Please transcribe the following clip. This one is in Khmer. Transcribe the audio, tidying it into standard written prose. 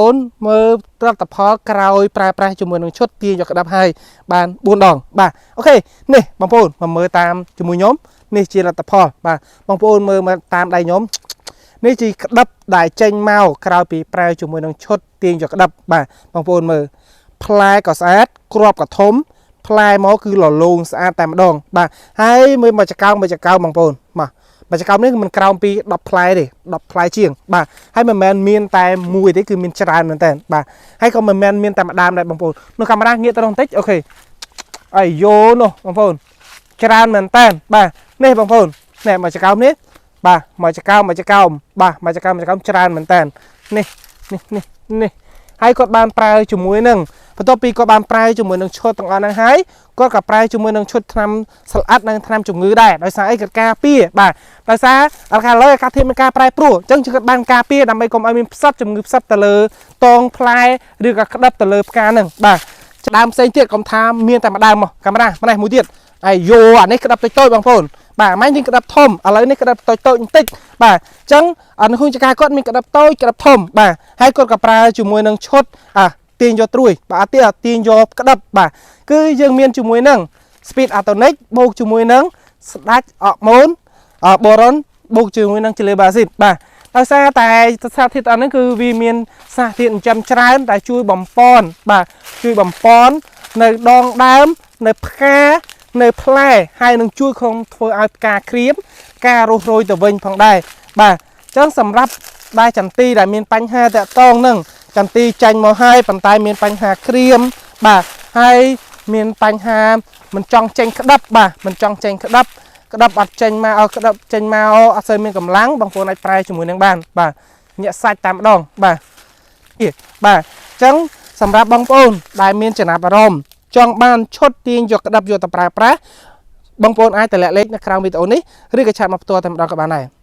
អូនមើលលទ្ធផលក្រោយប្រើប្រាស់ជាមួយនឹងឈុតទាញយកក្តាប់ហើយបាន4ដងបាទ OK នេះបងប្អូនមកមើលតាមជាមួយខ្ញុំនេះជាលទ្ធផលបាទបងប្អូនមើលមកតាមដៃខ្ញុំនេះជាក្តាប់ដែលចេញមកក្រោយពីប្រើជាមួយនឹងឈុតទាញយកក្តាប់បាទបងប្អូនមើលផ្លែក៏ស្អាតគ្រាប់ក៏ធំផ្លែមកគឺលលងស្អាតតែម្ដងបាទហើយមើលមកចកោមមកចកោមបងប្អូនមកមកចកោមនេះគឺមិនក្រោមពី10ផ្លែទេ10ផ្លែជាងបាទហើយមិនមែនមានតែមួយទេគឺមានច្រើនមែនតើបាទហើយក៏មិនមែនមានតែម្ដាមដែរបងប្អូននោះកាមេរ៉ាងាកទៅនោះបន្តិច OK អាយយោនោះបងប្អូនច្រើនមែនតើបាទនេះបងប្អូននេះមកចកោមនេះបាទមកចកោមមកចកោមបាទមកចកោមមកចកោមច្រើនមែនតើនេះនេះនេះនេះហើយគាត់បានប្រើជាមួយនឹងបន្ទាប់ពីគាត់បានប្រើជាមួយនឹងឈុតទាំងអស់ហ្នឹងហើយគាត់ក៏ប្រើជាមួយនឹងឈុតថ្នាំស្លអិតនិងថ្នាំជំងឺដែរដោយសារអីគាត់ការពារបាទដោយសារអកាលើអាកាសធាតុមានការប្រែប្រួលអញ្ចឹងគាត់បានការពារដើម្បីកុំឲ្យមានផ្សិតជំងឺផ្សិតទៅលើតងផ្លែឬក៏ក្តាប់ទៅលើផ្កាហ្នឹងបាទដើមផ្សេងទៀតកុំថាមានតែម្ដើមមកកាមេរ៉ាម្នេះមួយទៀតអាយយោអានេះក្តាប់តូចៗបងប្អូនបាទម៉ាញ់នេះក្តាប់ធំឥឡូវនេះក្តាប់តូចតូចបន្តិចបាទអញ្ចឹងអនុគចការគាត់មានក្តាប់តូចក្តាប់ធំបាទហើយគាត់ក៏ប្រើជាមួយនឹងឈុតអាទាញយកត្រួយបាទអាទាញយកក្តាប់បាទគឺយើងមានជាមួយនឹង Speed Atonic បូកជាមួយនឹងស្ដាច់អរម៉ូនបូរ៉ុនបូកជាមួយនឹងជលេបាស៊ីតបាទដោយសារតែសារធាតុអស់ហ្នឹងគឺវាមានសារធាតុចិញ្ចឹមច្រើនដែលជួយបំពន់បាទជួយបំពន់នៅដងដើមនៅផ្កានៅផ្លែហើយនឹងជួយក្នុងធ្វើឲ្យផ្កាក្រៀមការរស់រយទៅវិញផងដែរបាទអញ្ចឹងសម្រាប់ដែលចន្ទីដែលមានបញ្ហាតាក់តងនឹងចន្ទីចាញ់មកហើយប៉ុន្តែមានបញ្ហាក្រៀមបាទហើយមានបញ្ហាមិនចង់ចេញក្តាប់បាទមិនចង់ចេញក្តាប់ក្តាប់អត់ចេញមកឲ្យក្តាប់ចេញមកអត់សូវមានកម្លាំងបងប្អូនអាចប្រែជាមួយនឹងបានបាទញាក់សាច់តាមម្ដងបាទបាទអញ្ចឹងសម្រាប់បងប្អូនដែលមានចំណាប់អារម្មណ៍ចង់បានឈុតទាញយកក្តាប់យកទៅប្រើប្រាស់បងប្អូនអាចតម្លាក់លេខនៅក្រោមវីដេអូនេះឬក៏chat មកផ្ទាល់តែម្ដងក៏បានដែរ។